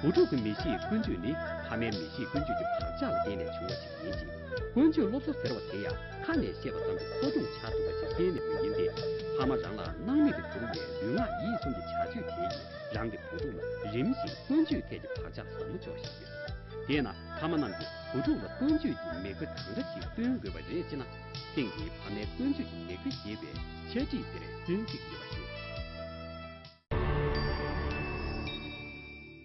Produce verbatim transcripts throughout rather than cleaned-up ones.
བུ་ཕྲུག་གི་མི་གཤིས་ཀུན་སྤྱོད་ནི་ཕ་མའི་མི་གཤིས་ཀུན་སྤྱོད་ཀྱི་བག་ཆགས་ལ་བརྟེན་ནས་བྱུང་བ་ཞིག་ཡིན་ཞིང་། ཀུན་སྤྱོད་སློབ་གསོ་ཟེར་བ་དེ་ཡང་ཁ་ནས་བཤད་པ་ཙམ་གྱིས་གསོ་སྐྱོང་བྱ་ཐུབ་པ་ཞིག་གཏན་ནས་མ་ཡིན་ཏེ། ཕ་མ་རང་ལ་སྣང་མེད་དུ་གྱུར་བའི་ལུས་ངག་ཡིད་གསུམ་གྱི་བྱ་སྤྱོད་དེ་ཡིས་རང་གི་བུ་ཕྲུག་ལ་རིམ་བཞིན་ཀུན་སྤྱོད་ཐད་ཀྱི་བག་ཆགས་ཟབ་མོ་འཇོག་བཞིན་ཡོད། དེས་ན་ཕ་མ་རྣམས་ཀྱིས་བུ་ཕྲུག་ལ་ཀུན་སྤྱོད་ཀྱི་མིག་དཔེ་གང་འདྲ་ཞིག་སྟོན་དགོས་པ་རེད་ཅེ་ན། ཐེངས་འདིའི་ཕ་མའི་ཀུན་སྤྱོད་ཀྱི་མིག་དཔེ་ཞེས་པའི་འཆད་ཁྲིད་དེར་སྤྱན་གཟིགས་ཡོད་པ་ཞུ།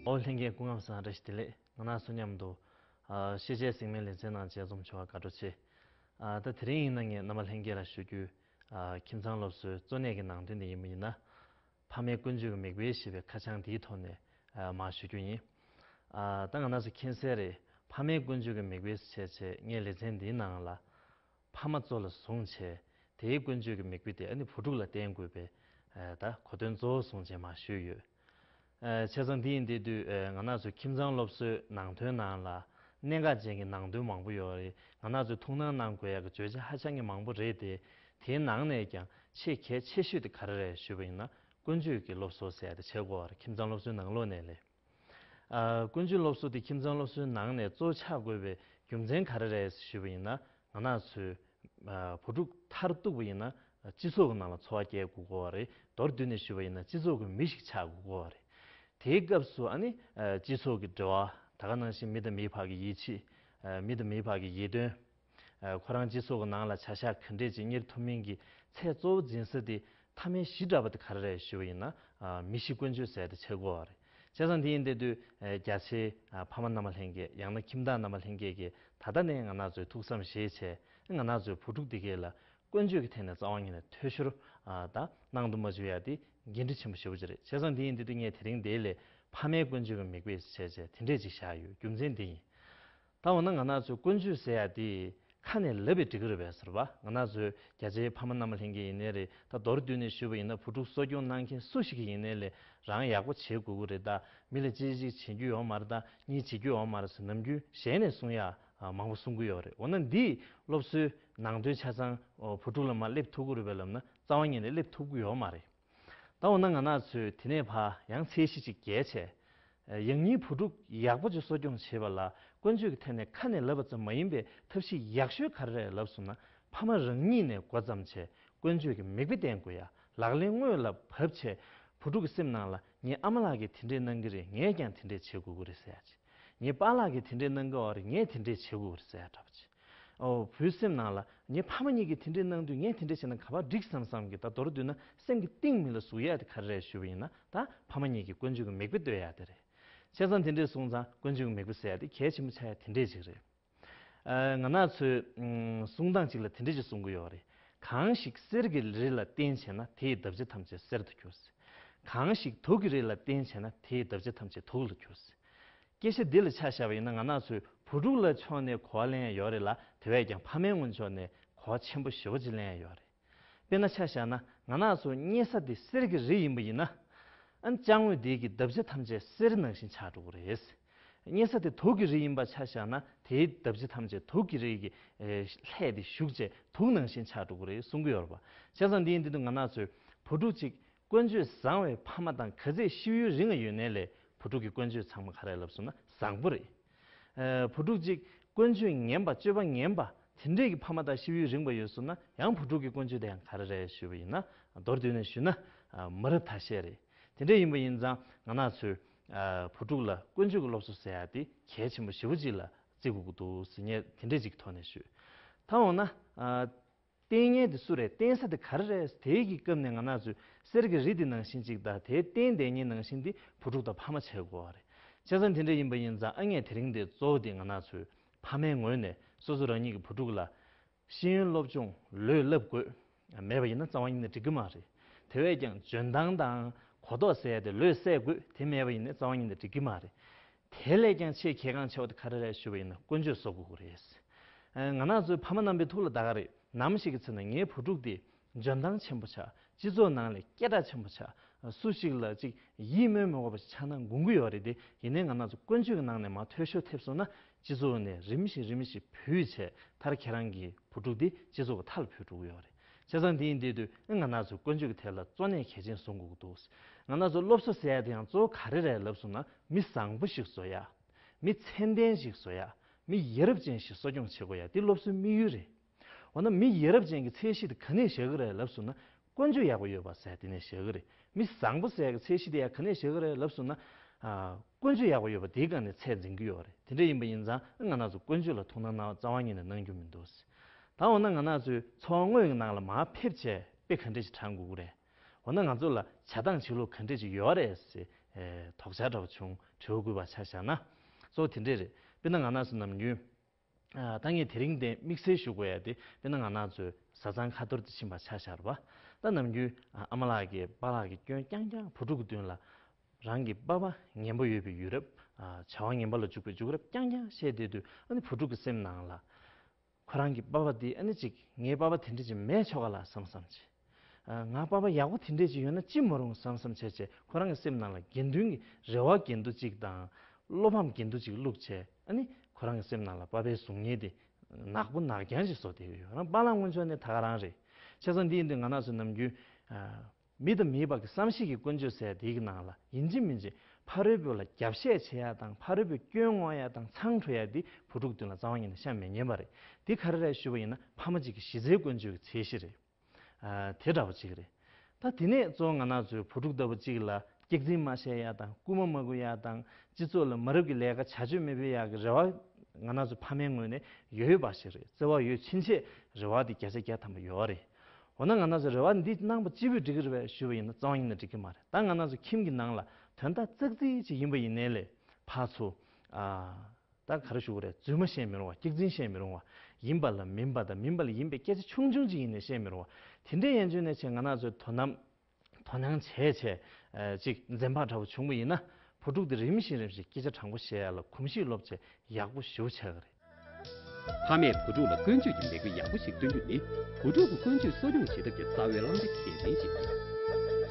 ཨོ་ལྷན་རྒྱས་སྐུ་ཁམས་བཟང་། བཀྲ་ཤིས་བདེ་ལེགས། ང་རང་ཚོ་མཉམ་དུ་ཨ་ཤེས་བྱའི་ཟེགས་མའི་ལེ་ཚན་ནང་མཇལ་འཛོམས་བྱུང་བར་དགའ་སྤྲོ་ཆེ། ཨ་ད་དེ་རིང་ཡིན་ན་ངས་རྣམ་པ་ལྷན་རྒྱས་ལ་ཞུ་རྒྱུ། ཨ་ཁྱིམ་ཚང་སློབ་གསོའི་གཙོ་གནད་ཀྱི་ནང་དོན་དེ་ཡིན་པ་ཡིན་ན། ཕ་མའི་ཀུན་སྤྱོད་ཀྱི་མིག་དཔེ་ཞེས་པའི་ཁ་བྱང་འདིའི་ཐོག་ནས་ཨ་མར་ཞུ་རྒྱུ་ཡིན། ཨ་ད་ང་རང་ཚོ་མཁྱེན་གསལ་རེད། ཕ་མའི་ཀུན་སྤྱོད་ཀྱི་མིག་དཔེ་ཞེས་བྱས་ངས་ལེ་ཚན་འདིའི་ནང་ལ། ཕ་མ་གཙོ་ལ་བཟུང་བྱས་དེའི་ཀུན་སྤྱོད་ཀྱི་མིག་དཔེ་དེ་ཨ་ནི་བུ་ཕྲུག་ལ་བསྟན་དགོས་པའི་ཨ་ད་གོ་དོན་གཙོ་བོ་བཟུང་བྱས་མར་ཞུས་ཡོད། ཨ་བྱས་ཙང་འདི་ཡིན་དེ་དུས་ཨ་ང་རང་ཚོའི་ཁྱིམ་ཚང་སློབ་གསོའི་ནང་དོན་ནང་ལ་གནད་འགག་ཅན་གྱི་ནང་དོན་མང་པོ་ཡོད་རེད། ང་རང་ཚོས་ཐུགས་སྣང་གནང་དགོས་ཡག་གི་བརྗོད་བྱ་ཧ་ཅང་གི་མང་པོ་རེད་དེ། དེའི་ནང་ནས་ཀྱང་ཆེས་གལ་ཆེ་ཤོས་དེ་ག་རེ་རེད་ཞུས་པ་ཡིན་ན། ཀུན་སྤྱོད་ཀྱི་སློབ་གསོ་ཟེར་ཡག་དེ་བྱེད་དགོས་པ་རེད། ཁྱིམ་ཚང་སློབ་གསོའི་ནང་ལོགས་ནས་ལས། ཨ་ཀུན་སྤྱོད་སློབ་གསོ་དེ་ཁྱིམ་ཚང་སློབ་གསོའི་ནང་ནས་གཙོ་ཆགས་དགོས་པའི་རྒྱུ་མཚན་ག་རེ་རེད་ཞུས་པ་ཡིན་ན། ང་རང་ཚོའི་ཨ་བུ་ཕྲུག་མཐར་གཏུགས་པ་ཡིན་ན་སྤྱི་ཚོགས་ཀྱི་ནང་ལ་འཚོ་བ་སྐྱེལ་དགོས་ཀྱི་ཡོད་རེད། མདོར་བསྡུས་ནས་ཞུས་པ་ཡིན་ན་སྤྱི་ཚོགས་ཀྱི་མི་ཞིག་ཆགས་དགོས་ཀྱི་ཡོད་རེད། དེའི་སྐབས་སུ་ཨ་ནི་ཨ་སྤྱི་ཚོགས་ཀྱི་འབྲེལ་བ། ད་ག་ནང་བཞིན་མི་དང་མིའི་བར་གྱི་ཡིད་ཆེས། ཨ་མི་དང་མིའི་བར་གྱི་ཡིད་རྟོན། ཨ་ཁོ་རང་སྤྱི་ཚོགས་ཀྱི་ནང་ལ་བྱ་གཞག་ག་འདྲས་ཅིག་གཉེར་ཐུབ་མིན་གྱི་ཚད་གཙོ་བོ་འཛིན་ས་དེ་མཐའ་མའི་གཞི་འདྲ་པོ་དེ་ག་རེ་རེད་ཞུས་པ་ཡིན་ན། ཨ་མི་གཤིས་ཀུན་སྤྱོད་ཟེར་དེ་ཆགས་ཀྱི་ཡོད་རེད། བྱས་ཙང་དེ་ཡིན་དེ་དུས་ཨ་རྒྱ་ཆེའི་ཨ་ཕ་མ་རྣམ་པ་ལྷན་རྒྱས། ཡང་ན་ཁྱིམ་བདག་རྣམ་པ་ལྷན་རྒྱས་ཀྱིས་ད་ལྟ་ནས་ང་རང་ཚོས་ཐུགས་བསམ་བཞེས་བྱས། ང་རང་ཚོའི་བུ་ཕྲུག་དེ་གས་ལ་ཀུན་སྤྱོད་ཀྱི་ཐད་ནས་རྩ་བ་ཉིད་ནས་འཐུས་ཤོར་ཨ་ད་གནང་དུ་མ་འཇུག་ཡ་དེ་འགན་འཁྲི་ཆེན་པོ་ཞེ་པོ་ཅིག་རེད། བྱས་ཙང་དེ་ཡིན་དེ་དུས་ངས་དེ་རིང་འདིའི་ལས་ཕ་མའི་ཀུན་སྤྱོད་ཀྱི་མིག་དཔེ་བྱས་བྱས་དེ་འདྲས་ཅིག་བཞག་ཡོད། རྒྱུ་མཚན་དེ་ཡིན། ད་འོ་ན་ང་རང་ཚོའི་ཀུན་སྤྱོད་ཟེར་ཡ་དེ་ཁ་ནས་ལབ་པས་འགྲིག་གི་རེད་པས་ཟེར་བ། ང་རང་ཚོའི་རྒྱ་ཆེའི་ཕ་མ་རྣམ་པ་ལྷན་རྒྱས་ཡིན་ནའི་རེད། ད་མདོར་བསྡུས་ནས་ཞུས་པ་ཡིན་ན་བུ་ཕྲུག་གསོ་སྐྱོང་གནང་མཁན་སུ་ཞིག་ཡིན་ནའི་ལས་རང་ཡག་པོ་བྱེད་དགོས་ཀྱི་རེད། ད་མི་ལ་གཅིག་གཅིག་བྱེད་རྒྱུ་ཡོད་མ་རེད། ད་གཉིས་བྱེད་རྒྱུ་ཡོད་མ་རེད་ཟེར་ནམ་རྒྱུན་ཞལ་ནས་གསུང་ཡ་མང་པོ་གསུང་གི་ཡོད་རེད། འོ་ན་འདིས་སློབ་གསོའི་ནང་དོན་ཆ་ཚང་བུ་ཕྲུག་ལ་མར་སླེབས་ཐུབ་ཀྱི་རེད་པས་ལབ་ན་རྩ་བ་ཉིད་ནས་སླེབས་ཐུབ་ཀྱི་ཡོད་མ་རེད། ད་འོ་ན་ང་རང་ཚོས་དེ་ནས་ཕར་ཡང་ཚད་གཞི་ཅིག་བརྒལ་བྱས། ཡང་སྙིང་བུ་ཕྲུག་ཡག་པོ་ཅིག་གསོ་སྐྱོང་བྱེད་པ་ལ་ཀུན་སྤྱོད་ཀྱི་ཐད་ནས་ཁ་ནས་ལབ་པ་ཙམ་མ་ཡིན་པའི་ཐབས་ཤེས་ཡག་ཤོས་ག་རེ་རེད་ལབ་སོང་ན། ཕ་མ་རང་ཉིད་ནས་འགོ་བརྩམས་བྱས་ཀུན་སྤྱོད་ཀྱི་མིག་དཔེ་བསྟན་དགོས་ཡ། ལག་ལེན་དངོས་ལ་བབས་བྱས་བུ་ཕྲུག་གི་སེམས་ནང་ལ་ངའི་ཨ་མ་ལགས་ཀྱིས་དེ་འདྲས་གནང་གི་རེད། ངས་ཀྱང་དེ་འདྲས་བྱེད་དགོས་ཀྱི་རེད་ཟེར་ཡ་ཅིག་ངའི་པཱ་ལགས་ཀྱིས་དེ་འདྲས་གནང་གི་ཡོད་རེད། ངས་དེ་འདྲས་བྱེད་དགོས་ཀྱི་རེད་ཟེར་ཡ་འདྲ་པོ་ཅིག་ཨོ་བུའི་སེམས་ནང་ལ་ངའི་ཕ་མ་གཉིས་ཀྱིས་དེ་འདྲས་གནང་དུས་ངས་དེ་འདྲས་བྱས་ན་ག་པར་འགྲིག་བསམ་བསམ་གྱི། ད་མདོར་བསྡུས་ན་སེམས་ཀྱི་གཏིང་མི་ལ་ཟུག་ཡ་དེ་ག་རེ་རེད་ཞུས་པ་ཡིན་ན། ད་ཕ་མ་གཉིས་ཀྱིས་ཀུན་སྤྱོད་ཀྱི་མིག་དཔེ་ལྟོས་ཡ་དེ་རེད། བྱས་ཙང་དེ་འདྲས་སོང་ཙང་ཀུན་སྤྱོད་ཀྱི་མིག་དཔེ་ཟེར་ཡ་དེ་གལ་ཆེན་པོ་ཆགས་ཡ་དེ་འདྲས་ཅིག་རེད། ཨ་ང་རང་ཚོའི་ཨུམ་གསུང་སྟངས་ཅིག་ལ་དེ་འདྲས་ཅིག་གསུང་གི་ཡོད་རེད། གང་ཞིག་གསེར་གྱི་རི་ལ་བརྟེན་བྱས་ན་དེའི་འདབ་ཆགས་ཐམས་ཅད་གསེར་དུ་གྱུར་ཟེར། གང་ཞིག་དུག་གི་རི་ལ་བརྟེན་བྱས་ན་དེའི་འདབ་ཆགས་ཐམས་ཅད་དུག་ལ་གྱུར་ཟེར། སྐད་ཆ་འདི་ལ་ཆ་བཞག་པ་ཡིན་ན་ང་རང་ཚོའི་བུ་ཕྲུག་ལ་ཕྱོགས་ནས་གོ་བ་ལེན་ཡ་ཡོད་རེད་ལ། དེ་བས་ཀྱང་ཕ་མའི་ངོས་ཕྱོགས་ནས་གོ་བ་ཆེན་པོ་ཞེ་པོ་ཅིག་ལེན་ཡ་ཡོད་རེད། དཔེར་ན་ཆ་བཞག་ན་ང་རང་ཚོ་རྙེད་ས་དེ་གསེར་གྱི་རི་ཡིན་པ་ཡིན་ན། ཨ་ཅ་དངོས་དེ་གི་འདབ་ཆགས་ཐམས་ཅད་གསེར་ནང་བཞིན་ཆགས་འགྲོ་གི་རེད། རྙེད་ས་དེ་དུག་གི་རི་ཡིན་པ་ཆ་བཞག་ན་དེའི་འདབ་ཆགས་ཐམས་ཅད་དུག་གི་རི་གི་ཨེ་ལྷས་དེ་ཞུགས་བྱས་དུག་ནང་བཞིན་ཆགས་འགྲོ་གི་རེད་གསུང་གི་ཡོད་རེད་པ། བྱས་ཙང་འདི་ཡིན་དུས་ང་རང་ཚོའི་བུ་ཕྲུག་ཅིག་ཀུན་སྤྱོད་བཟང་བའི་ཕ་མ་དང་ག་ཚད་ཤི་ཡུན་རིང་བ་ཡོད་ནའི་ལས་བུ་ཕྲུག་གི་ཀུན་སྤྱོད་ཚང་མ་ག་རེ་ལབ་སོང་ན་བཟང་པོ་རེད། ཨ་བུ་ཕྲུག་ཅིག་ཀུན་སྤྱོད་ངན་པ་སྤྱོད་པ་ངན་པ་དེ་འདྲས་ཀྱི་ཕ་མ་དང་ཤི་ཡུན་རིང་བ་ཡོད་སོང་ན་ཡང་བུ་ཕྲུག་གི་ཀུན་སྤྱོད་དེ་ཡང་ག་རེ་རེད་ཞུས་པ་ཡིན་ན། མདོར་བསྡུས་ནས་ཞུས་ན་ཨ་མ་རབས་ཐ་ཤལ་རེད། དེ་འདྲས་ཡིན་པ་ཡིན་ཙང་ང་རང་ཚོས་ཨ་བུ་ཕྲུག་ལ་ཀུན་སྤྱོད་ཀྱི་སློབ་གསོ་ཟེར་ཡ་དེ་གལ་ཆེན་པོ་ཞེ་པོ་ཅིག་ལ་བརྩི་དགོས་ཀྱི་འདུག་ཟེར་ངས་དེ་འདྲས་ཅིག་གི་ཐོག་ནས་ཞུས། ད་འོ་ན་ཨ་བསྟེན་མཁན་དེ་སུ་རེད། བསྟེན་ས་དེ་ག་རེ་རེད། དེའི་གི་སྐབས་ནས་ང་རང་ཚོས་གསེར་གྱི་རི་དེ་ནང་བཞིན་ཅིག་དང་དེའི་བསྟེན་བསྡད་མཁན་ནང་བཞིན་དེ་བུ་ཕྲུག་དང་ཕ་མ་བྱེད་དགོས་པ་རེད། བྱས་ཙང་དེ་འདྲ་ཡིན་པ་ཡིན་ཙང་ཨ་ངས་དེ་རིང་འདི་གཙོ་བོ་དེ་ང་རང་ཚོའི་ཕ་མའི་ངོས་ནས་སོ་སོ་རང་ཉིད་ཀྱི་བུ་ཕྲུག་ལ་ཤེས་ཡོན་སློབ་སྦྱོང་ལོས་བསླབ་དགོས། མེད་པ་ཡིན་ན་རྩ་བ་ཉིད་ནས་འགྲིག་གི་མ་རེད། དེ་བས་ཀྱང་འཇོན་ཐང་དང་གོ་རྟོགས་ཟེར་ཡ་དེ་ལོས་གསལ་དགོས། དེ་མེད་པ་ཡིན་ན་རྩ་བ་ཉིད་ནས་འགྲིག་གི་མ་རེད། དེ་ལས་ཀྱང་ཆེས་གལ་འགངས་ཆེ་བ་དེ་ག་རེ་རེད་ཞུ་བ་ཡིན་ན་ཀུན་སྤྱོད་བཟོ་དགོས་ཀྱི་རེད། ཨ་ང་རང་ཚོའི་ཕ་མ་རྣམ་པའི་ཐུགས་ལ་ད་ག་རེད། ནམ་ཞིག་གི་ཚེ་ན་ངའི་བུ་ཕྲུག་དེ་འཇོན་ཐང་ཆེན་པོ་ཆགས། སྤྱི་ཚོགས་ནང་ལ་སྐད་གྲགས་ཆེན་པོ་ཆགས། སུ་ཞིག་ལ་ཅིག་ཡིད་སྨོན་མི་དགོས་པ་ཞིག་ཆགས་ན་དགོངས་ཀྱི་ཡོད་རེད་དེ། ཡིན་ནའི་ང་རང་ཚོ་ཀུན་སྤྱོད་ཀྱི་ནང་ནས་མར་འཐུས་ཤོར་ཐེབས་སོང་ན་སྤྱི་ཚོགས་ནས་རིམ་བཞིན་རིམ་བཞིན་བུད་བྱས་མཐར་ཁྱེད་རང་གི་བུ་ཕྲུག་དེ་སྤྱི་ཚོགས་ཀྱི་མཐའ་ལ་བུད་འགྲོ་གི་ཡོད་རེད། བྱས་ཙང་དེ་ཡིན་དུས་དུས་ང་རང་ཚོ་ཀུན་སྤྱོད་ཀྱི་ཐད་ལ་གཙོ་གནད་གལ་ཆེན་བཟུང་དགོས་ཀྱི་འདུག་ང་རང་ཚོ་སློབ་གསོ་ཟེར་ཡ་དེ་ཡང་གཙོ་བོ་ག་རེ་རེད་ལབ་སོང་ན། མི་བཟང་པོ་ཞིག་བཟོ་ཡ། མི་ཚད་ལྡན་ཞིག་བཟོ་ཡ། མི་ཡ་རབས་ཅན་ཞིག་གསོ་སྐྱོང་བྱེད་དགོས་ཡ། དེ་སློབ་གསོའི་དམིགས་ཡུལ་རེད། འོ་ན་མི་ཡ་རབས་ཅན་གྱི་ཚད་གཞི་དེ་ག་ནས་བཞག་གི་རེད་ལབ་སོང་ན། ཀུན་སྤྱོད་ཡག་པོ་ཡོད་པ་ཟེར་དེ་ནས་བཞག་གི་རེད། མི་བཟང་པོ་ཟེར་ཡ་གི་ཚད་གཞི་དེ་ཡང་ག་ནས་བཞག་གི་རེད་ལབ་སོང་ན། ཨ། ཀུན་སྤྱོད་ཡག་པོ་ཡོད་པ་དེའི་སྒང་ནས་ཚད་འཛིན་གྱི་ཡོད་རེད། དེ་འདྲ་ཡིན་པ་ཡིན་ཙང་ང་རང་ཚོ་ཀུན་སྤྱོད་ལ་ཐུགས་སྣང་གནང་རྩ་བ་ཉིད་ནས་གནང་རྒྱུ་མི་འདུག། ད་འོ་ན་ང་རང་ཚོའི་འཚོ་བ་དངོས་ཀྱི་ནང་ལ་མར་ཕེབས་བྱས་དཔེ་ག་འདྲ་ཞིག་དྲངས་དགོས་ཀྱི་རེད། འོ་ན་ང་ཚོ་ལ་བྱ་སྟངས་བྱེད་ལུགས་ག་འདྲ་ཞིག་ཡོད་རེད་ཟེར། ཨེ། དོགས་འཆར་འདྲ་བོ་བྱུང་། དྲི་བ་བཀོད་པ་ཆ་བཞག་ན། གཙོ་བོ་དེ་འདྲས་རེད། དཔེར་ན་ང་རང་ཚོ་ནམ་རྒྱུན། ཨ། ད་ངས་དེ་རིང་འདི་དམིགས་བསལ་ཞུ་དགོས་ཡ་དེ། དཔེར་ན་ང་རང་ཚོའི་བཟའ་ཚང་ཁ་ཐོར་དུ་ཕྱིན་པ་ཆ་བཞག་པ། ད་ནམ་རྒྱུན་ཨ་མ་ལགས་ཀྱིས་པཱ་ལགས་ཀྱི་སྐྱོན་རྐྱང་རྐྱང་བུ་ཕྲུག་གི་མདུན་ལ། རང་གི་པ་ཕ་ངན་པ་ཡོད་པའི་ཡུལ་རབས། ཨ། བྱ་བ་ངན་པ་ལ་འཇུག་པའི་འཇུག་རབས་རྐྱང་རྐྱང་བཤད་བསྡད་དུས། ཨ་ནི་བུ་ཕྲུག་གི་སེམས་ནང་ལ། ཁོ་རང་གི་པ་ཕ་དེ་ཨ་ནི་ཅིག་ངའི་པ་ཕ་དེ་འདྲ་ཅིག་མེད་ཆོག་ག་ལ་བསམ་བསམ་བྱས། ཨ། ང་པ་ཕ་ཡག་པོ་དེ་འདྲ་ཅིག་ཡོད་ན་ཅི་མ་རུང་བསམ་བསམ་བྱས་བྱས། ཁོ་རང་གི་སེམས་ནང་ལ་དགེ་འདུན་གྱི་རེ་བ་གྱེན་དུ་ཅིག་དང་། བློ་ཕམ་གྱེན་དུ་ཅིག་བླུགས་བྱས། ཨ་ནི་ཁོ་རང་གི་སེམས་ནང་ལ་པ་ཕའི་གཟུགས་བརྙན་དེ་ནག་པོ་ནག་རྐྱང་ཅིག་བཟོ་བསྡད་ཀྱི་ཡོད། རང་པཱ་ལགས་སྔོན་ཆད་ནས་ད་ག་རང་རེད། བྱས་ཙང་འདི་ཡིན་དུས་ང་རང་ཚོ་ནམ་རྒྱུན། ཨ། མི་དང་མིའི་བར་གྱི་བསམ་ཤེས་ཀྱི་ཀུན་སྤྱོད་ཟེར་དེའི་ནང་ལ་ཡིན་གཅིག་མིན་གཅིག་ཕ་རོལ་པོ་ལ་རྒྱབ་བཤད་བྱེད་ཡ་དང་། ཕ་རོལ་པོའི་སྐྱོན་བསྔོག་ཡ་དང་མཚང་འདྲུ་ཡ་དེ་བུ་ཕྲུག་མདུན་ལ་རྩ་བ་ཉིད་ནས་བཤད་མི་ཉན་པ་རེད། དེ་ག་རེ་རེད་ཞུས་པ་ཡིན་ན། ཕ་མ་གཅིག་གི་གཞི་རྩའི་ཀུན་སྤྱོད་ཀྱི་ཚད་གཞི་རེད། ཨ། དེ་འདྲ་བ་གཅིག་རེད། ད་དེ་ནས་གཙོ་བོ་ང་རང་ཚོའི་བུ་ཕྲུག་ལྟ་བུ་གཅིག་ལ་སྐྱག་རྫུན་མ་བཤད་ཡ་དང་། རྐུན་མ་མ་རྐུ་ཡ་དང་། སྤྱི་ཚོགས་ལ་མ་རབས་ཀྱི་ལས་ཀ་བྱ་སྤྱོད་མི་སྤེལ་ཡ་གི་རེ་བ་ང་རང་ཚོ་ཕ་མའི་ངོས་ནས་ཡོད་པ་ཞིག་རེད། བརྩེ་བ་ཡོད་ཕྱིན་ཆད་རེ་བ་དེ་བརྒྱ་ཆ་བརྒྱ་ཐམ་པ་ཡོད་རེད། འོ་ན་ང་རང་ཚོ་རེ་བ་འདི་གནང་བ་གཅིག་པུས་འགྲིག་གི་རེད་པས་ཞུས་པ་ཡིན་ན། རྩ་བ་ཉིད་ནས་འགྲིག་གི་མ་རེད། ད་ང་རང་ཚོ་ཁྱིམ་གྱི་ནང་ལ་དོན་དག་ཙག་ཙིག་ཅིག་ཡིན་པ་ཡིན་ནའི་ལས། ཕར་ཚུར། ཨ། ད་ག་རེ་ཞུ་དགོས་རེད། རྫུན་མ་བཤད་མི་རུང་བ། སྐྱག་རྫུན་བཤད་མི་རུང་བ། ཡིན་པ་ལ་མིན་པ་དང་མིན་པ་ལ་ཡིན་པའི་སྐད་ཆ་ཆུང་ཆུང་ཅིག་ཡིན་ནའི་བཤད་མི་རུང་བ། དེ་འདྲའི་ཡན་ཆོད་ནས་བྱས་ང་རང་ཚོས་དོ་སྣང་དོ་སྣང་བྱས་བྱས། ཨ། ཅིག་འཛེམ་བག་འདྲ་བོ་བྱུང་བ་ཡིན་ན། བུ་ཕྲུག་དེ་རིམ་བཞིན་རིམ་བཞིན་སྐད་ཆ་དྲང་པོ་བཤད་ཡ་ལ་གོམས་གཤིས་ལོབས་བྱས་ཡག་པོ་ཞེ་པོ་ཆགས་ཀྱི་རེད། ཕ་མས་བུ་ཕྲུག་ལ་ཀུན་སྤྱོད་ཀྱི་མི་དགེ་ཡག་པོ་ཞིག་སྟོན་རྒྱུ་ནི། བུ་ཕྲུག་གི་ཀུན་སྤྱོད་གསོ་སྐྱོང་བྱེད་ཐབས་ཀྱི་རྩ་བའི་བླང་བྱ་གལ་ཆེན་ཞིག་ཡིན།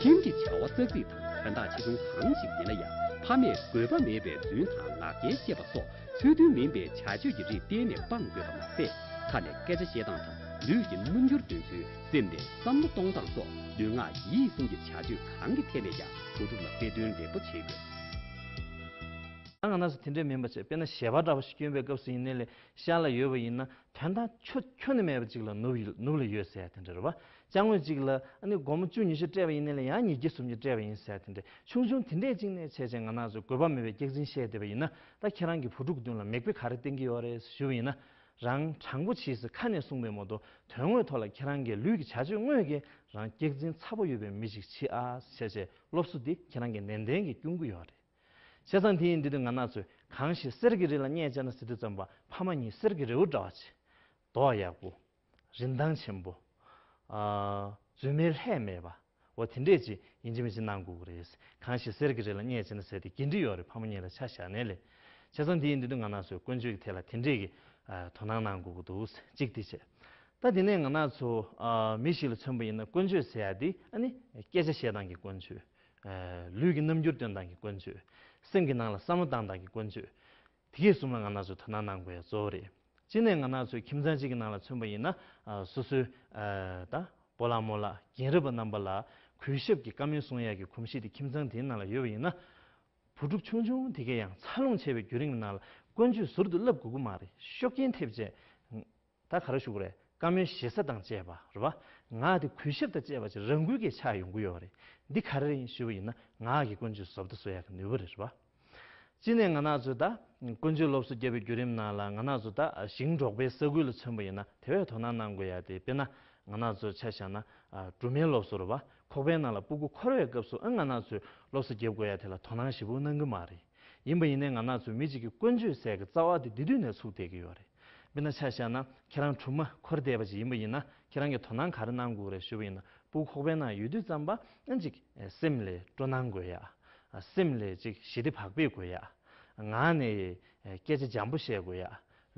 ཁྱིམ་གྱི་བྱ་བ་ཙག་ཙིག་དང་དོན་དག་ཆེ་ཆུང་གང་ཞིག་ཡིན་ན་ཡང་། ཕ་མས་དགོས་པ་མེད་པའི་རྫུན་དང་ངག་འཁྱལ་བཤད་པ་སོགས་ཚུལ་མཐུན་མིན་པའི་བྱ་སྤྱོད་ཀྱི་རིགས་གཏན་ནས་སྤང་དགོས་པ་མ་ཟད། ཁ་ནས་སྐད་ཆ་བཤད་སྟངས་དང་། ལུས་ཀྱི་རྣམ་འགྱུར་སྟོན་ཚུལ། སེམས་ནས་བསམ་བློ་གཏོང་སྟངས་སོགས་ལུས་ངག་ཡིད་གསུམ་གྱི་བྱ་སྤྱོད་གང་གི་ཐད་ནས་ཀྱང་བུ་ཕྲུག་ལ་དཔེ་སྟོན་ལེགས་པོ་བྱེད་དགོས། ད་ང་རང་ཚོ་དེ་འདྲས་མིན་པ་བྱས། དཔེར་ན་ཞལ་པར་འདྲ་བོ་ཞིག་བསྐྱོན་པའི་སྐབས་སུ་ཡིན་ནའི་ལས། ཤར་ལ་ཡོད་པ་ཡིན་ན་དོན་དག་ཁྱོན་ཁྱོན་ནས་མེད་པ་ཅིག་ལ་ནུབ་ནུབ་ལ་ཡོད་ཟེར་ཡ་དེ་འདྲ་རེད་པ། ཅ་དངོས་གཅིག་ལ་ཨ་ནི་སྒོར་མོ་བཅུ་ཉི་ཤུ་སྤྲད་པ་ཡིན་ནའི་ལས་ཡང་ཉིས་བརྒྱ་སུམ་བརྒྱ་སྤྲད་པ་ཡིན་ཟེར་ཡ་དེ་འདྲ། ཆུང་ཆུང་དེ་འདྲས་ཅིག་ནས་བྱས་བྱས་ང་རང་ཚོས་དགོས་པ་མེད་པའི་སྐྱག་རྫུན་བཤད་བསྡད་པ་ཡིན་ན། ད་ཁྱེད་རང་གི་བུ་ཕྲུག་མདུན་ལ་མིག་དཔེ་ག་རེ་བསྟན་གྱི་ཡོད་རེད་ཞུ་བ་ཡིན་ན། རང་དྲང་པོ་བྱས་ཟེར་ཁ་ནས་གསུངས་པའི་མ་གཏོགས། དོན་དངོས་ཐོག་ལ་ཁྱེད་རང་གི་ལུས་ཀྱི་བྱ་སྤྱོད་དངོས་ཀྱིས་རང་སྐྱག་རྫུན་ཚ་པོ་ཡོད་པའི་མི་ཞིག་བྱེད་ཨ་བྱས་བྱས་སློབ་གསོ་འདི་ཁྱེད་རང་གིས་ནན་ཏན་གྱིས་སྐྱོན་གྱི་ཡོད་རེད། བྱས་ཙང་དེ་ཡིན་དུས་ང་རང་ཚོས། གང་ཞིག་གསེར་གྱི་རི་ལ་བསྙེགས་བྱས་ན་ཟེར་དུས་ཙམ་པ། ཕ་མ་གཉིས་གསེར་གྱི་རི་བོ་འདྲ་བ་བྱས། མདོག་ཡག་པོ། རིན་ཐང་ཆེན་པོ། ཨ། རྫུན་མའི་ལྷད་མེད་པ། འོ་དེ་འདྲས་ཅིག་ཡིན་གཅིག་མིན་གཅིག་གནང་དགོས་ཀྱི་རེད། གང་ཞིག་གསེར་གྱི་རི་ལ་བསྙེགས་བྱས་ན་ཟེར་དེ་འགན་འཁྲི་ཡོད་རེད། ཕ་མ་གཉིས་ལ་ཆ་བཞག་ནའི་ལས། བྱས་ཙང་དེ་ཡིན་དུས་ང་རང་ཚོས་ཀུན་སྤྱོད་ཀྱི་ཐད་ལ་དེ་འདྲས་ཀྱི། ཨ། དོ་སྣང་གནང་དགོས་ཀྱི་འདུག། གཅིག་དེ་བྱས། ད་དེ་ནས་ང་རང་ཚོ། ཨ། མི་ཞིག་ལ་མཚོན་པ་ཡིན་ན་ཀུན་སྤྱོད་ཟེར་ཡ་དེ་ཨ་ནི་སྐད་ཆ་བཤད་སྟངས་ཀྱི་ཀུན་སྤྱོད། ཨ། ལུས་ཀྱི་རྣམ་འགྱུར་སྟོན་སྟངས་ཀྱི་ཀུན་སྤྱོད། སེམས་ཀྱི་ནང་ལ་བསམ་བློ་བཏང་སྟངས་ཀྱི་ཀུན་སྤྱོད། དེ་གས་གསུམ་ལ་ང་རང་ཚོས་དོ་སྣང་གནང་དགོས་ཡ་གཙོ་བོ་རེད། གཅིག་ནས་ང་རང་ཚོའི་ཁྱིམ་ཚང་གཅིག་གི་ནང་ལ་མཚོན་པ་ཡིན་ན། ཨ། སོ་སོའི། ཨ། ད་སྤོ་ལགས་རྨོ་ལགས་རྒན་རབས་པ་རྣམ་པ་ལ་གུས་ཞབས་ཀྱི་བཀའ་མོལ་གསུང་ཡ་གི་གོམས་གཤིས་དེ་ཁྱིམ་ཚང་དེའི་ནང་ལ་ཡོད་པ་ཡིན་ན། བུ་ཕྲུག་ཆུང་ཆུང་དེ་གས་ཡང་འཚར་ལོངས་བྱེད་པའི་བརྒྱུད་རིམ་ནང་ལ་ཀུན་སྤྱོད་ཟུར་དུ་བསླབ་དགོས་ཀྱི་མ་རེད། ཤུགས་རྐྱེན་ཐེབས་བྱས། ད་ག་རེ་ཞུ་དགོས་རེད། བཀའ་མོལ་ཞེ་ས་དང་བཅས་པ་རེད་པ། ངག་དེ་གུས་ཞབས་དང་བཅས་པ་ཅིག་རང་འགུལ་གྱིས་ཆགས་ཡོང་གི་ཡོད་རེད། འདི་ག་རེ་ཡིན་ཞུ་བ་ཡིན་ན། ངག་གི་ཀུན་སྤྱོད་ཟུར་དུ་བཟོ་ཡག་གི་ནུས་པ་རེད་པ། གཅིག་ནས་ང་རང་ཚོས་ད་ཀུན་སྤྱོད་སློབ་གསོ་བརྒྱབ་པའི་བརྒྱུད་རིམ་ནང་ལ། ང་རང་ཚོ་ད་ཞིང་འབྲོག་པའི་ས་ཁུལ་ལ་མཚོན་པ་ཡིན་ན་དེ་བས་དོ་སྣང་གནང་དགོས་ཡ་དེ། དཔེར་ན་ང་རང་ཚོ་ཆ་བཞག་ན། ཨ། སྦྲུམ་མའི་སློབ་གསོ་རེད་པ། ཁོག་པའི་ནང་ལ་སྤུ་གུ་འཁོར་བའི་སྐབས་སུ། ཨ། ང་རང་ཚོས་སློབ་གསོ་བརྒྱབ་དགོས་ཡ་དེ་ལ་དོ་སྣང་ཞེ་པོ་གནང་གི་མ་རེད། ཡིན་པ་ཡིན་ནའི་ང་རང་ཚོས་མི་གཅིག་གི་ཀུན་སྤྱོད་ཟེར་གྱི་རྩ་བ་དེ་དེ་དུས་ནས་ཚུགས་བསྡད་ཀྱི་ཡོད་རེད། དཔེར་ན་ཆ་བཞག་ན་ཁྱེད་རང་སྦྲུམ་མ་འཁོར་བསྡད་པ་ཅིག་ཡིན་པ་ཡིན་ན། ཁྱེད་རང་གིས་དོ་སྣང་ག་རེ་གནང་དགོས་རེད་ཞུ་བ་ཡིན་ན། སྤུ་གུ་ཁོག་པའི་ནང་ཡོད་དུས་ཙམ་པ་ཨ་ཅིག་སེམས་ལ་སྤྲོ་སྣང་དགོས་ཡ། སེམས་ལ་ཅིག་ཞི་བདེ་བག་ཕེབས་དགོས་ཡ། ངག་ནས་སྐད་ཆ་འཇམ་པོ་བཤད་དགོས་ཡ།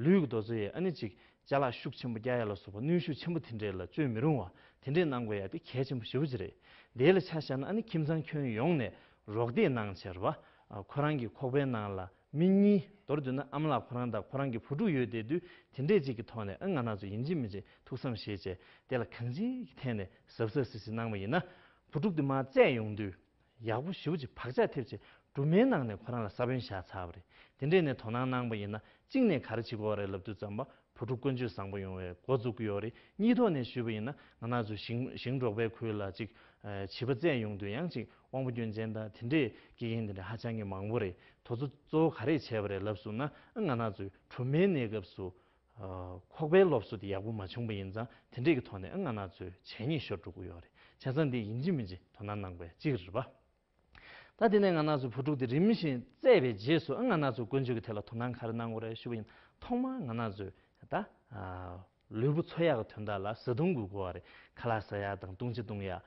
ལུས་ཀྱི་རྡོ་རྩ་ཡིས་ཨ་ནི་ཅིག་ཅ་ལག་ཤུགས་ཆེན་པོ་རྒྱག་ཡ་ལ་སོགས་པ་གནོན་ཤུགས་ཆེན་པོ་དེ་འདྲས་ལ་སྤྱོད་མི་རུང་བ། དེ་འདྲས་གནང་དགོས་ཡ་དེ་གལ་ཆེན་པོ་ཞེ་པོ་ཅིག་རེད། དེ་ལ་ཆ་བཞག་ན་ཨ་ནི་ཁྱིམ་ཚང་ཁྱོན་ཡོངས་ནས་རོགས་འདེགས་གནང་བྱས་རེད་པ། ཁོ་རང་གི་ཁོག་པའི་ནང་ལ་མི་གཉིས། མདོར་བསྡུས་ན་ཨ་མ་ལགས་ཁོ་རང་དང་ཁོ་རང་གི་བུ་ཕྲུག་ཡོད་བསྡད་དུས། དེ་འདྲས་ཅིག་གི་ཐོག་ནས་ཨ་ང་རང་ཚོ་ཡིན་གཅིག་མིན་གཅིག་ཐུགས་བསམ་བཞེས་བྱས། དེ་ལ་གང་ཅིའི་ཐད་ནས་གཟབ་གཟབ་སིབ་སིབ་གནང་བ་ཡིན་ན། བུ་ཕྲུག་དེ་མར་བཙས་ཡོང་དུས། ཡག་པོ་ཞེ་པོ་ཅིག་བག་ཆགས་ཐེབས་བྱས་སྦྲུམ་མའི་ནང་ནས་ཁོ་རང་ལ་ས་བོན་བཞག་ཚར་བ་རེད། དེ་འདྲས་ནས་དོ་སྣང་གནང་པ་ཡིན་ན་གཅིག་ནས་ག་རེ་བྱེད་དགོས་རེད་ལབ་དུས་ཙམ་པ་བུ་ཕྲུག་ཀུན་སྤྱོད་བཟང་པོ་ཡོང་བའི་འགོ་འཛུགས་ཀྱི་ཡོད་རེད། གཉིས་ཐོག་ནས་ཞུས་པ་ཡིན་ན་ང་རང་ཚོ་ཞིང་ཞིང་འབྲོག་པའི་ཁུལ་ལ་ཅིག་ཨ་བྱིས་པ་བཙས་ཡོང་དུས་ཡང་ཅིག་དབང་པོ་སྐྱོན་ཅན་དང་དེ་འདྲས་སྐྱེ་མཁན་དེ་འདྲས་ཧ་ཅང་གི་མང་པོ་རེད། དེ་ཚོ་གཙོ་བོ་ག་རེ་བྱས་པ་རེད་ལབ་སོང་ན་ང་རང་ཚོའི་སྦྲུམ་མའི་གནས་སྐབས་སུ་ཨ་ཁོག་པའི་སློབ་གསོ་དེ་ཡག་པོ་མ་བྱུང་པ་ཡིན་ཙང་དེ་འདྲས་ཀྱི་ཐོག་ནས་ཨ་ང་རང་ཚོའི་བྱས་ཉེས་ཤོར་འགྲོ་གི་ཡོད་རེད། བྱས་ཙང་འདི་ཡིན་གཅིག་མིན་གཅིག་དོ་སྣང་གནང་དགོས་ཡ་གཅིག་རེད་པ། ད་དེ་ནས་ང་རང་ཚོའི་བུ་ཕྲུག་དེ་རིམ་བཞིན་བཙས་པའི་རྗེས་སུ་ཨ་ང་རང་ཚོའི་ཀུན་སྤྱོད་ཀྱི་ཐད་ལ་དོ་སྣང་ག་རེ་གནང་དགོས་རེད་ཞུ་བ་ཡིན། ཐོག་མར་ང་རང་ཚོའི་ད་ཨ་ལུས་པོ་འཚོ་ཡག་གི་དོན་དག་ལ་བཟའ་བཏུང་དགོས་ཀྱི་ཡོད་རེད། ཁ་ལག་ཟ་ཡག་དང་བཏུང་བྱ་བཏུང་ཡག་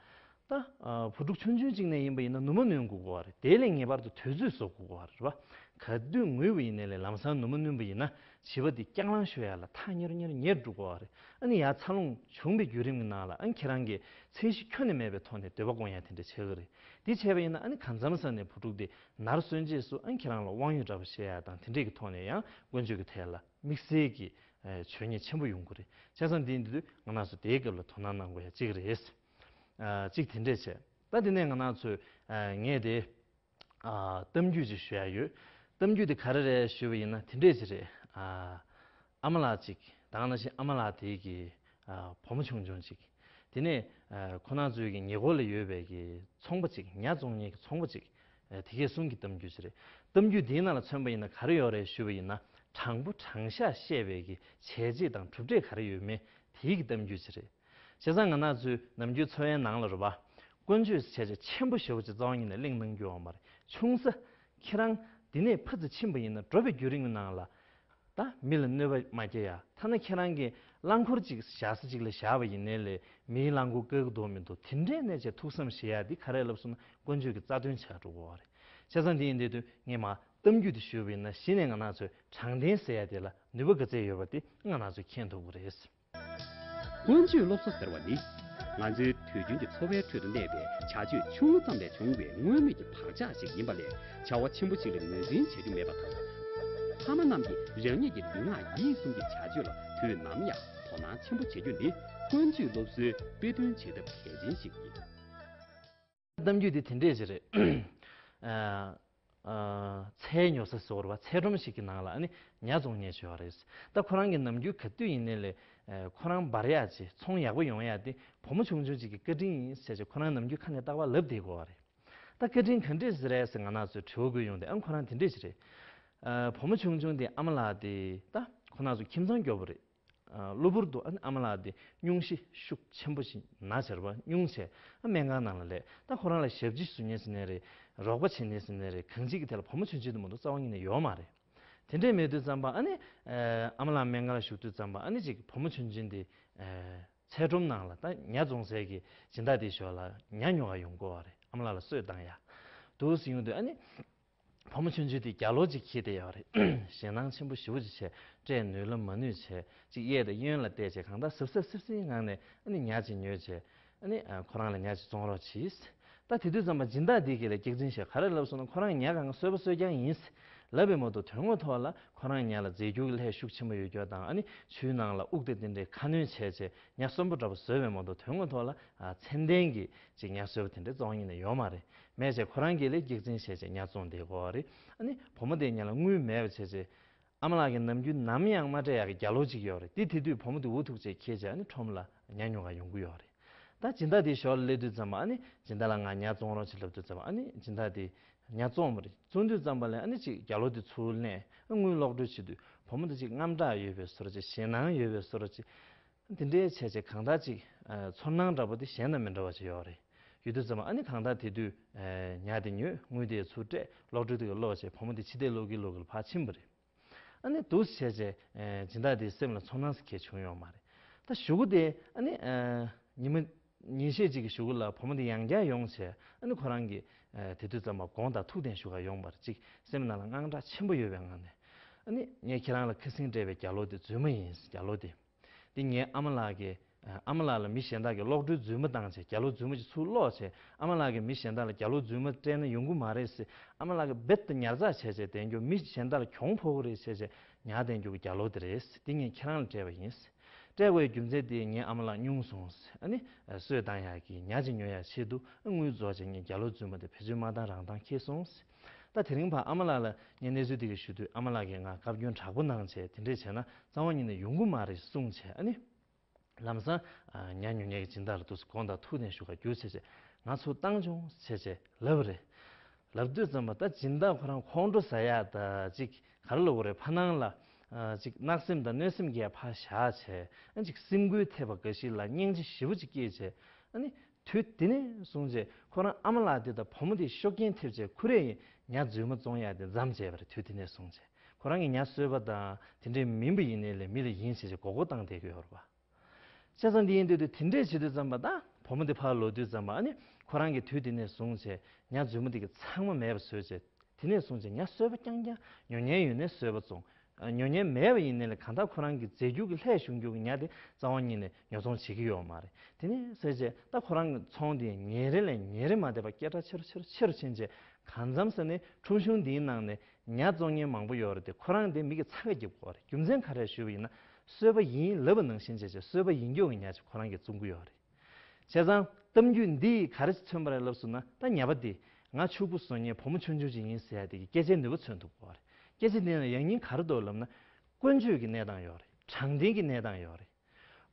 ད་ཨ་བུ་ཕྲུག་ཆུང་ཆུང་གཅིག་ནས་ཡིན་པ་ཡིན་ན་ནུ་མ་ནོན་དགོས་ཀྱི་ཡོད་རེད། དེ་ལས་ངེས་པར་དུ་དུས་ཚོད་བཟོ་དགོས་ཀྱི་ཡོད་རེད་པ། ག་དུས་ངུས་པ་ཡིན་ནའི་ལས་ལམ་སང་ནུ་མ་ནོན་པ་ཡིན་ན་བྱིས་པ་དེ་སྐྱག་ལང་ཤོར་ཡག་ལ་ཐག་ཉེ་རུ་ཉེ་རུ་ཉེ་རུ་འགྲོ་གི་ཡོད་རེད། ཨ་ནི་ཡར་འཚར་ལོངས་བྱུང་བའི་བརྒྱུད་རིམ་གྱི་ནང་ལ་ཨ་ནི་ཁྱེད་རང་གིས་ཚད་གཞི་ཁྱོན་ནས་མེད་པའི་ཐོག་ནས་འདོད་པ་སྐོང་ཡག་དེ་འདྲ་བྱེད་ཀྱི་རེད། དེ་བྱས་པ་ཡིན་ན་ཨ་ནི་གང་འཚམ་ས་ནས་བུ་ཕྲུག་དེ་ནར་སོན་རྗེས་སུ་ཨ་ནི་ཁྱེད་རང་ལ་དབང་ཡོད་འདྲ་པོ་བཤད་ཡག་དང་དེ་འདྲས་ཀྱི་ཐོག་ནས་ཡང་ཀུན་སྤྱོད་ཀྱི་ཐད་ལ་དམིགས་བསལ་གྱི་ཨེ་བྱས་ཉེས་ཆེན་པོ་ཡོང་གི་རེད། བྱས་ཙང་འདི་འདི་དུས་ང་རང་ཚོ་དེའི་སྐབས་ལ་དོ་སྣང་གནང་དགོས་ཡ་གཅིག་རེད། ཨ་གཅིག་དེ་འདྲས་བྱས། ད་དེ་ནས་ང་རང་ཚོས་ཨ་ངས་དེ་ཨ་གཏམ་རྒྱུད་ཅིག་ཞུ་ཡ་ཡོད། གཏམ་རྒྱུད་དེ་ག་རེ་རེད་ཞུས་པ་ཡིན་ན་དེ་འདྲས་ཅིག་རེད། ཨ་ཨ་མ་ལགས་ཅིག་ད་ག་ནང་བཞིན་ཨ་མ་ལགས་དེ་གི་ཨ་བུ་མོ་ཆུང་ཆུང་ཅིག་དེ་ནས་ཨ་ཁོ་རང་ཚོའི་གི་ཉེ་འཁོར་ལ་ཡོད་པའི་གི་ཚོང་པ་ཅིག་ཉ་བཙོང་མཁན་གྱི་ཚོང་པ་ཅིག་ཨ་དེ་གའི་གསུང་གི་གཏམ་རྒྱུད་ཅིག་རེད། གཏམ་རྒྱུད་དེའི་ནང་ལ་མཚོན་པ་ཡིན་ན་ག་རེ་ཡོད་རེད་ཞུས་པ་ཡིན་ན་དྲང་པོ་དྲང་བཞག་བཤད་པའི་གི་བྱས་རྗེས་དང་གྲུབ་འབྲས་ག་རེ་ཡོད་མེད་དེའི་གི་གཏམ་རྒྱུད་ཅིག་རེད། བྱས་ཙང་ང་རང་ཚོའི་ནམ་རྒྱུན་འཚོ་བའི་ནང་ལ་རེད་པ། ཀུན་སྤྱོད་ཟེར་བྱས་ཆེན་པོ་ཞེ་པོ་ཅིག་རྩ་བ་ཉིད་ནས་གླེང་གནང་རྒྱུ་ཡོད་མ་རེད། ཆུང་ས། ཁྱེད་རང་འདི་ནས་ཕར་ཙམ་ཕྱིན་པ་ཡིན་ན་འགྲོ་བའི་བརྒྱུད་རིམ་གྱི་ནང་ལ། ད་མི་ལ་གནོད་པ་མ་སྐྱེལ་ཡ། ཐ་ན་ཁྱེད་རང་གི་རླངས་འཁོར་ཅིག་བཞག་ས་ཅིག་ལ་བཞག་པ་ཡིན་ནའི་ལས་མིའི་རླངས་འཁོར་བཀག་གི་འདུག་མི་འདུག་དེ་འདྲས་ནས་བྱས་ཐུགས་བསམ་བཞེས་ཡ་འདི་ག་རེ་ལབ་སོང་ན་ཀུན་སྤྱོད་ཀྱི་རྩ་དོན་ཆགས་འགྲོ་གི་ཡོད་རེད། བྱས་ཙང་འདི་ཡིན་དུས་ངས་མ་གཏམ་རྒྱུད་འདི་ཞུས་པ་ཡིན་ན་གཞི་ནས་ང་རང་ཚོས་དྲང་བདེན་ཟེར་ཡ་དེ་ལ་ནུས་པ་ག་ཚད་ཡོད་པ་དེ་ང་རང་ཚོས་མཁྱེན་ཐུབ་ཀྱི་རེད། ཀུན་སྤྱོད་སློབ་གསོ་ཟེར་བ་ནི། ང་ཚོའི་དུས་རྒྱུན་གྱི་འཚོ་བའི་ཁྲོད་དུ་གནས་པའི་བྱ་སྤྱོད་ཆུང་ངུ་ཙམ་ལས་བྱུང་བའི་དངོས་མེད་ཀྱི་བག་ཆགས་ཤིག་ཡིན་པ་ལས་བྱ་བ་ཆེན་པོ་ཞིག་ལ་ངོས་འཛིན་བྱེད་རྒྱུ་མེད་པ་དང་། ཕ་མ་རྣམས་ཀྱིས་རང་ཉིད་ཀྱི་ལུས་ངག་ཡིད་གསུམ་གྱི་བྱ་སྤྱོད་ལ་དུས་ནམ་ཡང་དོ་སྣང་ཆེན་པོ་བྱེད་རྒྱུ་ནི་ཀུན་སྤྱོད་སློབ་གསོའི་དཔེ་སྟོན་བྱེད་ཐབས་གལ་ཆེན་ཞིག་ཡིན། གཏམ་རྒྱུད་འདི་དེ་འདྲས་ཅིག་རེད། ཨ། ཨ། ཚལ་ཉོ་ས་ཟེར་བ་རེད་པ། ཚལ་སྒྲོམ་ཞིག་གི་ནང་ལ་ཨ་ནི་ཉ་བཙོང་མཁན་ཅིག་ཡོད་རེད། ད་ཁོ་རང་གི་ནམ་རྒྱུན་ག་དུས་ཡིན་ནའི་ལས་ཨ་ཁོ་རང་འབར་ཡག་ཅིག་ཚོང་ཡག་པོ་ཡོང་ཡག་དེ་བུ་མོ་ཆུང་ཆུང་ཅིག་གི་བཀའ་དྲིན་ཡིན་ཟེར་བྱས་ཁོ་རང་ནམ་རྒྱུན་ཁ་ནས་རྟག་པར་ལབ་བསྡད་ཀྱི་ཡོད་རེད། ད་བཀའ་དྲིན་ག་འདྲས་ཟེར་རེད་ཟེར་ང་རང་ཚོས་དྲི་བ་བཀོད་ཡོང་དུས་ཨ་ཁོ་རང་དེ་འདྲས་ཅིག་རེད། ཨ་བུ་མོ་ཆུང་ཆུང་དེ་ཨ་མ་ལགས་དེ་ད་ཁོ་རང་ཚོ་ཁྱིམ་ཚང་མགྱོགས་པོ་རེད། གློ་བུར་དུ་ཨ་ནི་ཨ་མ་ལགས་དེ་སྙུང་གཞི་ཤུགས་ཆེན་པོ་ཞིག་ན་བྱས་རེད་པ། སྙུང་བྱས་ཨ་སྨན་ཁང་ནང་ལ་སླེབས། ད་ཁོ་རང་ལ་ཞབས་ཕྱི་བཟོ་མཁན་ཟེར་ནའི་རེད། རོགས་པ་བྱེད་མཁན་ཟེར་ནའི་རེད། གང་ཅིའི་ཐད་ལ་བུ་མོ་ཆུང་ཆུང་དེ་མ་གཏོགས་རྩ་བ་ཉིད་ནས་ཡོད་མ་རེད། དེ་འདྲས་མེད་དུས་ཙམ་པ་ཨ་ནི་ཨ་མ་ལགས་སྨན་ཁང་ལ་བཞུགས་དུས་ཙམ་པ་ཨ་ནི་ཅིག་བུ་མོ་ཆུང་ཆུང་དེ་ཚལ་སྒྲོམ་ནང་ལ་ད་ཉ་བཙོང་སའི་གི་སྦྱིན་བདག་དེའི་ཞོར་ལ་ཉ་ཉོ་ག་ཡོང་གི་ཡོད་རེད། ཨ་མ་ལགས་ལ་གསོས་བཏང་ཡ། འདུག་སེ་ཡོང་དུས་ཨ་ནི། བུ་མོ་ཆུང་ཆུང་དེ་རྒྱ་ལོ་ཅིག་འཁྱེར་བསྡད་ཡོད་རེད། ཞེད་སྣང་ཆེན་པོ་ཞེ་པོ་ཅིག་བྱས། སྤྲད་ནུས་ལ་མ་ནུས་བྱས། ཅིག་གཡས་དང་གཡོན་ལ་བལྟས་བྱས་གང་ལྟར་གཟབ་གཟབ་སིབ་སིབ་ངང་ནས་ཨ་ནི་ཉ་ཅིག་ཉོས་བྱས། ཨ་ནི་ཨ་ཁོ་རང་ལ་ཉ་ཅིག་བཙོང་རོགས་གྱིས། ད་དེ་དུས་ཙམ་པ་སྦྱིན་བདག་དེ་གིས་ལ་སྐྱག་རྫུན་བཤད། ག་རེ་ལབ་སོང་ན་ཁོ་རང་ཉ་གང་ག་གསོད་པ་གསོད་རྐྱང་ཡིན་ལབ་པའི་མ་གཏོགས་དོན་དངོས་ཐོག་ལ་ཁོ་རང་ཉ་ལ་རྫས་འགྱུར་གྱི་ལྷད་ཤུགས་ཆེན་པོ་ཡོད་རྒྱུ་དང་ཨ་ནི་ཆུའི་ནང་ལ་དབུགས་དེ་དེ་འདྲའི་ཁ་སྣོན་བྱས་བྱས་ཉ་གསོན་པོ་འདྲ་པོ་བཟོས་པའི་མ་གཏོགས་དོན་དངོས་ཐོག་ལ་ཨ་ཚད་ལྡན་གྱི་ཅིག་ཉ་གསོད་པ་དེ་འདྲའི་རྩ་བ་ཉིད་ནས་ཡོད་མ་རེད། མེད་བྱས་ཁོ་རང་གིས་ལས་སྐྱག་རྫུན་བཤད་བྱས་ཉ་བཙོང་བསྡད་ཀྱི་ཡོད་རེད། ཨ་ནི་བུ་མོ་དེ་ཉ་ལ་དངུལ་མེད་པ་བྱས་བྱས། ཨ་མ་ལགས་ཀྱིས་ནམ་རྒྱུན་ནམ་ཡང་མ་སྤྲད་ཡག་གི་རྒྱ་ལོ་གཅིག་ཡོད་རེད། དེ་དེ་དུས་བུ་མོ་དེ་འུ་ཐུག་བྱས་འཁྱེར་བྱས་ཨ་ནི་ཁྲོམ་ལ་ཉ་ཉོ་ག་ཡོང་གི་ཡོད་རེད། ད་སྦྱིན་བདག་དེའི་ཞོར་ལ་སླེབས་དུས་ཙམ་པ་ཨ་ནི་སྦྱིན་བདག་ལགས་ང་ཉ་བཙོང་རོགས་བྱེད་ལབ་དུས་ཙམ་པ་ཨ་ནི་སྦྱིན་བདག་དེ་ཉ་བཙོང་བ་རེད། བཙོང་དུས་ཙམ་པ་ལ་ཨ་ནི་ཅིག་རྒྱ་ལོ་དེ་ཚུར་ལེན། ཨ་དངུལ་ལོག་སྤྲོད་བྱེད་དུས་བུ་མོ་དེ་ཅིག་དངངས་སྐྲག་ཡོད་པའི་བཟོ་འདྲ་ཅིག་ཞེད་སྣང་ཡོད་པའི་བཟོ་འདྲ་ཅིག་དེ་འདྲའི་བྱས་བྱས་གང་ལྟར་ཅིག་ཨ་ཚོར་སྣང་འདྲ་པོ་དེ་གཞན་དང་མི་འདྲ་བ་ཅིག་ཡོད་རེད། ཡོད་དུས་ཙམ་པ་ཨ་ནི་གང་ལྟར་དེ་དུས་ཨ་ཉ་དེ་ཉོས། དངུལ་དེ་ཚུར་སྤྲད། ལོག་སྤྲོད་དེ་གི་ལོག་བྱས་བུ་མོ་དེ་ཕྱི་བལྟས་ལོག་གིན་ལོག་གིན་ལ་ཕར་ཕྱིན་པ་རེད། ཨ་ནི་འདུག་སེ་བྱས་བྱས་ཨ་སྦྱིན་བདག་དེའི་སེམས་ལ་ཚོར་སྣང་ཟེར་མཁན་བྱུང་ཡོད་མ་རེད། ད་གཞུག་གུ་དེ་ཨ་ནི་ཨ་ཉི་མ་ཉིན་ཤས་ཅིག་གི་གཞུག་གུ་ལ་བུ་མོ་དེ་ཡང་བསྐྱར་ཡོང་བྱས་ཨ་ནི་ཁོ་རང་གིས་ཨ་དེ་དུས་ཙམ་པ་དགོངས་དག་ཐུགས་བདེན་ཞུ་ག་ཡོང་བར་ཅིག་སེམས་ནང་ལ་དངངས་སྐྲག་ཆེན་པོ་ཡོད་པའི་ངང་ནས། ཨ་ནི་ངས་ཁྱེད་རང་ལ་ཁ་སང་སྤྲད་པའི་རྒྱ་ལོ་དེ་རྫུན་མ་ཡིན། རྒྱ་ལོ་དེ། འདི་ངའི་ཨ་མ་ལགས་ཀྱིས་ཨ་མ་ལགས་ལ་མི་གཞན་དག་གིས་གློག་སྒྲོན་རྫུན་མ་བཏང་བྱས་རྒྱ་ལོ་རྫུན་མ་ཅིག་ཚུར་སློག་བྱས། ཨ་མ་ལགས་ཀྱིས་མི་གཞན་དག་ལ་རྒྱ་ལོ་རྫུན་མ་སྤྲད་ན་ཡོང་གི་མ་རེད་ཟེར། ཨ་མ་ལགས་ཀྱིས་རྦད་དེ་ཉར་ཚགས་བྱས་བྱས་བསྡད་རྒྱུ། མི་གཞན་དག་ལ་གྱོང་ཕོག་གི་རེད་ཟེར་བྱས་ཉར་བསྡད་རྒྱུ་གི་རྒྱ་ལོ་དེ་རེད། འདི་ངས་ཁྱེད་རང་ལ་སྤྲད་པ་ཡིན། སྤྲད་དགོས་རྒྱུ་མཚན་དེ་ངའི་ཨ་མ་ལགས་སྙུང་སོང་། ཨ་ནི་གསོས་བཏང་ཡག་གི་ཉ་ཅིག་ཉོ་ཡག་ཆེད་དུ་དངུལ་རྫོགས་བྱས། ངས་རྒྱ་ལོ་རྫུན་མ་དེ་བེད་སྤྱོད་མ་བཏང་རང་བཏང་ཁེལ་སོང་། ད་དེ་རིང་ཕར་ཨ་མ་ལགས་ལ་ངས་གནས་ཚུལ་དེ་ག་ཞུ་དུས་ཨ་མ་ལགས་ཀྱིས་ང་བཀའ་བཀྱོན་དྲག་པོ་གནང་བྱས། དེ་འདྲས་བྱས་ན་རྩ་བ་ཉིད་ནས་ཡོང་གི་མ་རེད་གསུངས་བྱས། ཨ་ནི་ལམ་སང་ཉ་ཉོ་མཁན་གྱི་སྦྱིན་བདག་ལ་འདུག་སེ་དགོངས་དག་ཐུགས་ནས་ཞུ་ག་རྒྱུགས་བྱས་བྱས། ང་ཚུར་བཏང་བྱུང་བྱས་བྱས་ལབ་རེད། ལབ་དུས་ཙམ་པ་ད་སྦྱིན་བདག་ཁོ་རང་ཁོང་ཁྲོ་ཟ་ཡག་ད་ཅིག་ག་རེ་ལབ་དགོས་རེད། ཕ་ནང་ལ་ཅིག་གནག་སེམས་དང་གནོད་སེམས་ཀྱི་ཕར་བཞག་བྱས། ཨ་ཅིག་སེམས་འགུལ་ཐེབས་པ་འགའ་ཞིག་ལ་སྙིང་རྗེ་ཞེ་པོ་ཅིག་སྐྱེས་བྱས། ཨ་ནི་དུས་དེ་ནས་བཟུང་བྱས་ཁོ་རང་ཨ་མ་ལགས་དེ་དང་བུ་མོ་དེ་ཤུགས་རྐྱེན་ཐེབས་བྱས་ཁོ་རང་གིས་ཉ་རྫུན་མ་བཙོང་ཡག་དེ་མཚམས་བཅད་པ་རེད། དུས་དེ་ནས་བཟུང་བྱས་ཁོ་རང་གིས་ཉ་གསོས་པ་དང་དེ་འདྲས་མིན་པ་ཡིན་ནའི་ལས་མི་ལ་ཡིན་བྱས་བྱས་མགོ་སྐོར་བཏང་བསྡད་ཀྱི་ཡོད་རེད་པ། བྱས་ཙང་འདི་ཡིན་དུས་དེ་འདྲས་བྱེད་དུས་ཙམ་པ་ད་བུ་མོ་དེ་ཕར་ལོག་དུས་ཙམ་པ་ཨ་ནི་ཁོ་རང་གིས་དུས་དེ་ནས་བཟུང་བྱས་ཉ་རྫུན་མ་དེ་གི་ཚང་མ་མེད་པ་བཟོས་བྱས། དེ་ནས་བཟུང་བྱས་ཉ་གསོས་པ་རྐྱང་རྐྱང་ཉོ་མཁན་ཡོད་ནའི་གསོས་པ་བཙོང་། ཉོ་མཁན་མེད་པ་ཡིན་ནའི་ལས་གང་ལྟར་ཁོ་རང་གི་རྫས་འགྱུར་གྱི་ལྷད་ཞུགས་འགྱུར་གྱི་ཉ་དེ་རྩ་བ་ཉིད་ནས་ཉོ་ཚོང་བྱེད་ཀྱི་ཡོད་མ་རེད། དེ་ནས་ཟེར་བྱས་ད་ཁོ་རང་གི་ཚོང་དེ་ཉིན་རེ་ལས་ཉིན་རེ་མ་བསྡད་པར་སྐད་གྲགས་ཆེ་རུ་ཆེ་རུ་ཆེ་རུ་ཕྱིན་བྱས། གང་འཚམ་ས་ནས་ཁྲོམ་གཞུང་འདིའི་ནང་ནས་ཉ་བཙོང་མཁན་མང་པོ་ཡོད་རེད་དེ། ཁོ་རང་དེ་མི་གི་འཚང་ཁ་རྒྱབ་ཀྱི་ཡོད་རེད། རྒྱུ་མཚན་ག་རེ་ཞུས་པ་ཡིན་ན་གསོས་པ་ཡིན་ལབ་པ་ནང་བཞིན་བྱས་བྱས་གསོས་པ་ཡིན་རྒྱུ་གི་ཉ་ཅིག་ཁོ་རང་གིས་བཙོང་གི་ཡོད་རེད། བྱས་ཙང་གཏམ་རྒྱུད་འདིས་ག་རེ་མཚོན་པ་རེད་ལབ་སོང་ན། ད་ཉ་པ་འདི་ང་ཕྱུག་པོ་བཟོ་མཁན་བུ་མོ་ཆུང་ཆུང་ཅིག་ཡིན་ཟེར་ཡ་དེ་གི་སྐད་ཆའི་ནུས་པ་མཚོན་ཐུབ་ཀྱི་ཡོད་རེད། སྐད་ཆ་འདི་ལ་ཡང་སྙིང་ག་རེ་འདུག་ལབ་ན། ཀུན་སྤྱོད་ཀྱི་གནས་སྟངས་ཡོད་རེད། དྲང་བདེན་གྱི་གནས་སྟངས་ཡོད་རེད།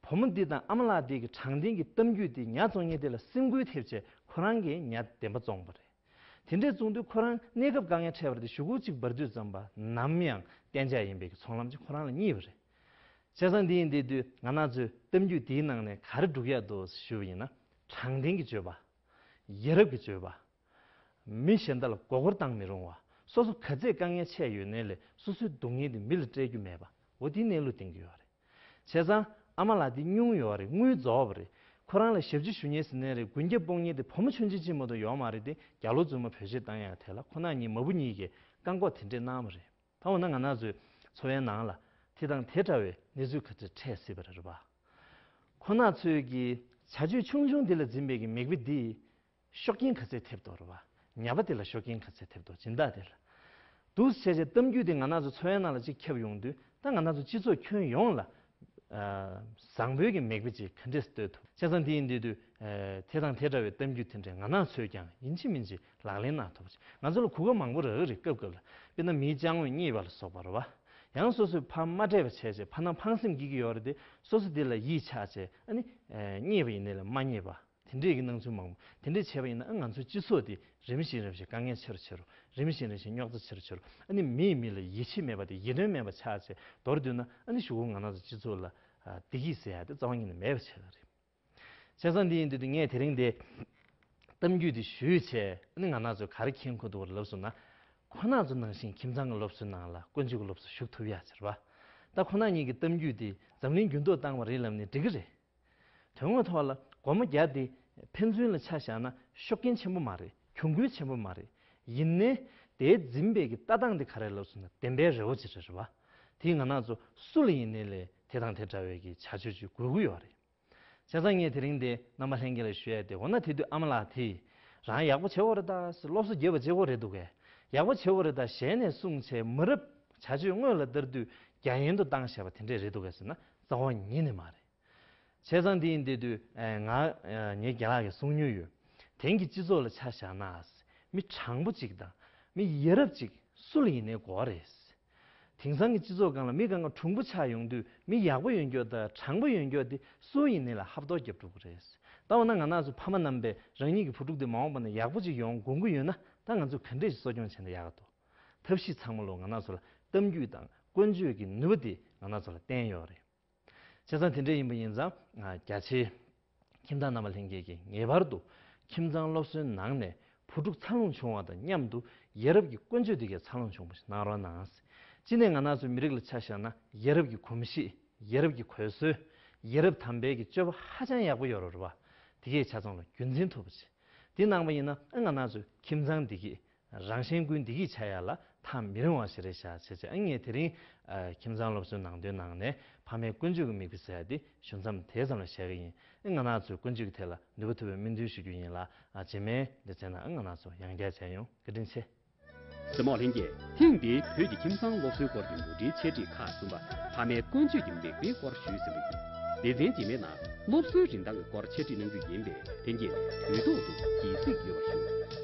བུ་མོ་འདི་དང་ཨ་མ་ལགས་འདི་གི་དྲང་བདེན་གྱི་གཏམ་རྒྱུད་འདི་ཉ་བཙོང་མཁན་དེ་ལ་སེམས་འགུལ་ཐེབས་བྱས་ཁོ་རང་གིས་ཉ་བདེན་པ་བཙོངས་པ་རེད། དེ་འདྲས་བཙོང་དུས་ཁོ་རང་གནས་སྐབས་དཀའ་ངལ་འཕྲད་པ་རེད་དེ། གཞུག་གུ་གཅིག་འབར་དུས་ཙམ་པ་ནམ་ཡང་གཏན་འཇགས་ཡིན་པའི་གི་ཚོང་ལམ་ཅིག་ཁོ་རང་ལ་རྙེད་པ་རེད། བྱས་ཙང་འདི་ཡིན་དེ་དུས་ང་རང་ཚོའི་གཏམ་རྒྱུད་འདིའི་ནང་ནས་ག་རེ་སྒྲུག་ཡག་འདུག་ཞུས་པ་ཡིན་ན། དྲང་བདེན་གྱི་སྤྱོད་པ། ཡ་རབས་ཀྱི་སྤྱོད་པ། མི་གཞན་དག་ལ་མགོ་སྐོར་བཏང་མི་རུང་བ། སོ་སོ་ག་ཚད་དཀའ་ངལ་འཕྲད་ཡོད་ནའི་ལས་སོ་སོའི་སྡུག་བསྔལ་དེ་མི་ལ་སྤྲད་རྒྱུ་མེད་པ། འོ་དེའི་གནས་ལུགས་བསྟན་གྱི་ཡོད་རེད། བྱས་ཙང་ཨ་མ་ལགས་འདི་སྙུང་ཡོད་རེད། དངུལ་རྫོགས་པ་རེད། ཁོ་རང་ལ་ཞབས་ཕྱི་ཞུ་མཁན་ཟེར་ནའི་རེད། མགོན་སྐྱབས་དཔུང་གཉེན་དེ་བུ་མོ་ཆུང་ཆུང་ཅིག་མ་གཏོགས་ཡོད་མ་རེད་དེ། རྒྱ་ལོ་རྫུན་མ་བེད་སྤྱོད་བཏང་ཡག་དེ་ལ་ཁོ་རང་གཉིས་མ་བུ་གཉིས་ཀས་བཀག་འགོག་དེ་འདྲས་གནང་བ་རེད། ད་འོ་ན་ང་རང་ཚོའི་འཚོ་བའི་ནང་ལ་དེ་དང་དེ་འདྲ་བའི་གནས་ཚུལ་ག་ཚོད་འཕྲད་སྲིད་པ་རེད་པ། ཁོ་རང་ཚོས་ཀྱི་བྱ་སྤྱོད་ཆུང་ཆུང་འདི་ལ་འཛིན་པའི་གི་མིག་དཔེ་འདི་ཤུགས་རྐྱེན་ག་ཚད་ཐེབས་འདུག་རེད་པ། ཉ་པ་དེ་ལ་ཤུགས་རྐྱེན་ག་ཚད་ཐེབས་འདུག་སྦྱིན་བདག་དེ་ལ། འདུག་སེ་བྱས་བྱས་གཏམ་རྒྱུད་དེ་ང་རང་ཚོ་འཚོ་བའི་ནང་ལ་གཅིག་ཁྱབ་ཡོང་དུས། ད་ང་རང་ཚོ་སྤྱི་ཚོགས་ཁྱོན་ཡོངས་ལ་ཨ་བཟང་པོའི་གི་མིག་དཔེ་ཅིག་ག་འདྲས་སྟོན་ཐུབ། བྱས་ཙང་དེ་ཡིན་དུས་དུས་ཨ་དེ་དང་དེ་འདྲ་བའི་གཏམ་རྒྱུད་དེ་འདྲས་ང་རང་ཚོས་ཀྱང་ཡིན་གཅིག་མིན་གཅིག་ལག་ལེན་གནང་ཐུབ་པ་ཅིག་ང་ཚོ་ལ་གོ་སྐབས་མང་པོ་རག་གི་རེད། སྐབས་སྐབས་ལ་དཔེར་ན་མིའི་ཅང་མེད་རྙེད་པ་ལ་སོགས་པ་རེད་པ། ཡང་སོ་སོས་ཕར་མ་སྤྲད་པ་བྱས་བྱས་ཕར་ནང་ཕངས་སེམས་སྐྱེ་གི་ཡོད་རེད་དེ། སོ་སོ་དེ་ལ་ཡིད་ཆགས་བྱས་ཨ་ནི་ཨ་རྙེད་པ་ཡིན་ནའི་ལས་མ་རྙེད་པ། དེ་འདྲས་ཀྱི་སྣང་ཚུལ་མང་པོ། དེ་འདྲས་བྱས་པ་ཡིན་ན་ཨ་ང་ཚོའི་སྤྱི་ཚོགས་འདི་རིམ་བཞིན་རིམ་བཞིན་དཀའ་ངལ་ཆེ་རུ་ཆེ་རུ། རིམ་བཞིན་རིམ་བཞིན་རྙོག་དྲ་ཆེ་རུ་ཆེ་རུ། ཨ་ནི་མིས་མི་ལ་ཡིད་ཆེས་མེད་པ་དེ་ཡིད་རྟོན་མེད་པ་ཆགས་བྱས། མདོར་བསྡུས་ན་ཨ་ནི་གཞུག་གུ་ང་རང་ཚོ་སྤྱི་ཚོགས་ལ་ཨ་བདེ་སྐྱིད་ཟེར་ཡ་དེ་རྩ་བ་ཉིད་ནས་མེད་པ་བྱས་པ་རེད། བྱས་ཙང་འདི་ཡིན་དུས་དུས་ངས་དེ་རིང་འདི་གཏམ་རྒྱུད་འདི་ཞུས་བྱས་ཨ་ནི་ང་རང་ཚོས་ག་རེ་མཁྱེན་དགོས་འདུག་ལབ་སོང་ན། ཁོ་རང་ཚོ་ནང་བཞིན་ཁྱིམ་ཚང་གི་སློབ་གསོའི་ནང་ལ་ཀུན་སྤྱོད་ཀྱི་སློབ་གསོ་ཞུགས་ཐུབ་ཡ་ཟེར་བ། ད་ཁོ་རང་གཉིས་ཀྱི་གཏམ་རྒྱུད་འདི་འཛམ་གླིང་འགྱུར་ལྡོག་བཏང་བ་རེད་ལབ་ནས་འགྲིག་གི་རེད། དོན་དངོས་ཐོག་ལ་སྒོར་མོ་བརྒྱ་དེ་ཕན་ཚུན་ལ་ཆ་བཞག་ན་ཤུགས་རྐྱེན་ཆེན་པོ་མ་རེད། གྱོང་གུན་ཆེན་པོ་མ་རེད། ཡིན་ནའི་དེའི་འཛིན་པའི་གི་ལྟ་སྟངས་དེ་ག་རེ་ལབ་སོང་ན་བདེན་པའི་རི་བོ་ཅིག་རེད་རེད་བ། དེ་ང་རང་ཚོ་སུ་ལ་ཡིན་ནའི་ལས་དེ་དང་དེ་འདྲ་བའི་གི་བྱ་སྤྱོད་ཅིག་དགོས་ཀྱི་ཡོད་རེད། བྱས་ཙང་ངས་དེ་རིང་འདི་རྣམ་པ་ལྷན་རྒྱས་ལ་ཞུ་ཡ་དེ། འོ་ན་དེ་དུས་ཨ་མ་ལགས་དེས་རང་ཡག་པོ་བྱེད་དགོས་རེད་ད་ཟེར། སློབ་གསོ་རྒྱབ་པ་བྱེད་དགོས་རེད་འདུག་གས། ཡག་པོ་བྱེད་དགོས་རེད་ད་ཞལ་ནས་གསུངས་བྱས་མ་རབས་བྱ་སྤྱོད་དངོས་ལ་བསྟར་དུས་རྒྱ་ཡན་དུ་བཏང་བཞག་པ་དེ་འདྲས་རེད་འདུག་གས་ཟེར་ན་རྩ་བ་ཉིད་ནས་མ་རེད། བྱས་ཙང་འདི་ཡིན་དེ་དུས་ཨ་ང་ཨ་ངའི་རྒན་ལགས་ཀྱིས་གསུང་མྱོང་ཡོད། དེང་གི་སྤྱི་ཚོགས་ལ་ཆ་བཞག་ན་མི་དྲང་པོ་གཅིག་དང་མི་ཡ་རབས་གཅིག་སུ་ལ་ཡིན་ནའི་དགོས་རེད། དེང་སང་གི་སྤྱི་ཚོགས་སྒང་ལ་མི་སྒང་ག་གྲུང་པོ་ཆགས་ཡོང་དུས་མི་ཡག་པོ་ཡོད་མཁན་དང་དྲང་པོ་ཡོད་མཁན་དེ་སུ་ཡིན་ནའི་ལ་ཧབ་ཐོབ་རྒྱབ་འགྲོ་གི་རེད། ད་འོ་ན་ང་རང་ཚོ་ཕ་མ་རྣམ་པས་རང་ཉིད་ཀྱི་བུ་ཕྲུག་དེ་མ་འོངས་པ་ན་ཡག་པོ་ཅིག་ཡོང་དགོངས་ཀྱི་ཡོད་ན་ད་ང་ཚོས་ག་འདྲས་ཤིག་གསོ་སྐྱོང་བྱས་ན་ཡག་ག་འདུག་ཐབས་ཤེས་ཚང་མ་ལོ་ང་རང་ཚོ་ལ་གཏམ་རྒྱུད་དང་ཀུན་སྤྱོད་ཀྱི་ནུས་པ་དེ་ང་རང་ཚོ་ལ་བསྟན་ཡོད་རེད། བྱས་ཙང་དེ་འདྲ་ཡིན་པ་ཡིན་ཙང་ང་རྒྱ་ཆེའི་ཁྱིམ་ཚང་རྣམ་པ་ལྷན་རྒྱས་ཀྱིས་ངེས་པར་དུ་ཁྱིམ་ཚང་སློབ་གསོའི་ནང་ནས་བུ་ཕྲུག་འཚར་ལོངས་བྱུང་བ་དང་མཉམ་དུ་ཡ་རབས་ཀྱི་ཀུན་སྤྱོད་དེ་གའི་འཚར་ལོངས་བྱུང་བ་ཞིག་གནང་རོགས་གནང་། སྤྱི་ནས་ང་རང་ཚོའི་མི་རིགས་ལ་ཆ་བཞག་ན་ཡ་རབས་ཀྱི་གོམས་གཤིས། ཡ་རབས་ཀྱི་གོས་སྲོལ། ཡ་རབས་དམ་པའི་གི་སྤྱོད་པ་ཧ་ཅང་ཡག་པོ་ཡོད་རེད་བ། དེ་གའི་ཆ་ཚང་ལ་རྒྱུན་འཛིན་ཐུབ་པ་བྱེད། དེ་གནང་པ་ཡིན་ན་ཨ་ང་རང་ཚོའི་ཁྱིམ་ཚང་བདེ་སྐྱིད། རང་གཞན་ཀུན་བདེ་སྐྱིད་ཆགས་ཡ་ལ་ཐག་མི་རིང་བ་ཞིག་རེད་ཤག་བྱས་བྱས། ཨ་ངས་དེ་རིང་ཨ་ཁྱིམ་ཚང་སློབ་གསོའི་ནང་དོན་ནང་ནས་ཕ་མའི་ཀུན་སྤྱོད་ཀྱི་མིག་དཔེ་ཟེར་ཡ་དེ་ཞུ་མཚམས་དེ་ཙམ་ལ་བཞག་གི་ཡིན། ཨ་ང་རང་ཚོའི་ཀུན་སྤྱོད་ཀྱི་ཐད་ལ་ནུས་པ་ཐུབ་པའི་སྨོན་འདུན་ཞུ་རྒྱུ་ཡིན་ལ། ཨ་རྗེས་མའི་ལེ་ཚན་ནང་ཨ་ང་རང་ཚོ་ཡང་བསྐྱར་མཇལ་ཡོང་། བཀའ་དྲིན་ཆེ། གཟིགས་མོ་ལྷན་རྒྱས། ཐེངས་འདིའི་བོད་ཀྱི་ཁྱིམ་ཚང་སློབ་གསོའི་སྐོར་གྱི་མུ་འབྲེལ་འཆད་ཁྲིད་ཁག་གསུམ་པ་ཕ་མའི་ཀུན་སྤྱོད་ཀྱི་མིག་དཔེའི་སྐོར་ཞུས་ཟིན་པ་ཡིན། སྡེ་ཚན་རྗེས་མའི་ནང་སློབ་གསོའི་རིན་ཐང་གི་སྐོར་འཆད་ཁྲིད་གནང་རྒྱུ་ཡིན་པས། ལྷན་རྒྱས་དུས་ཐོག་ཏུ་དགྱེས་གཟིགས་ཡོད་པ་ཞུ།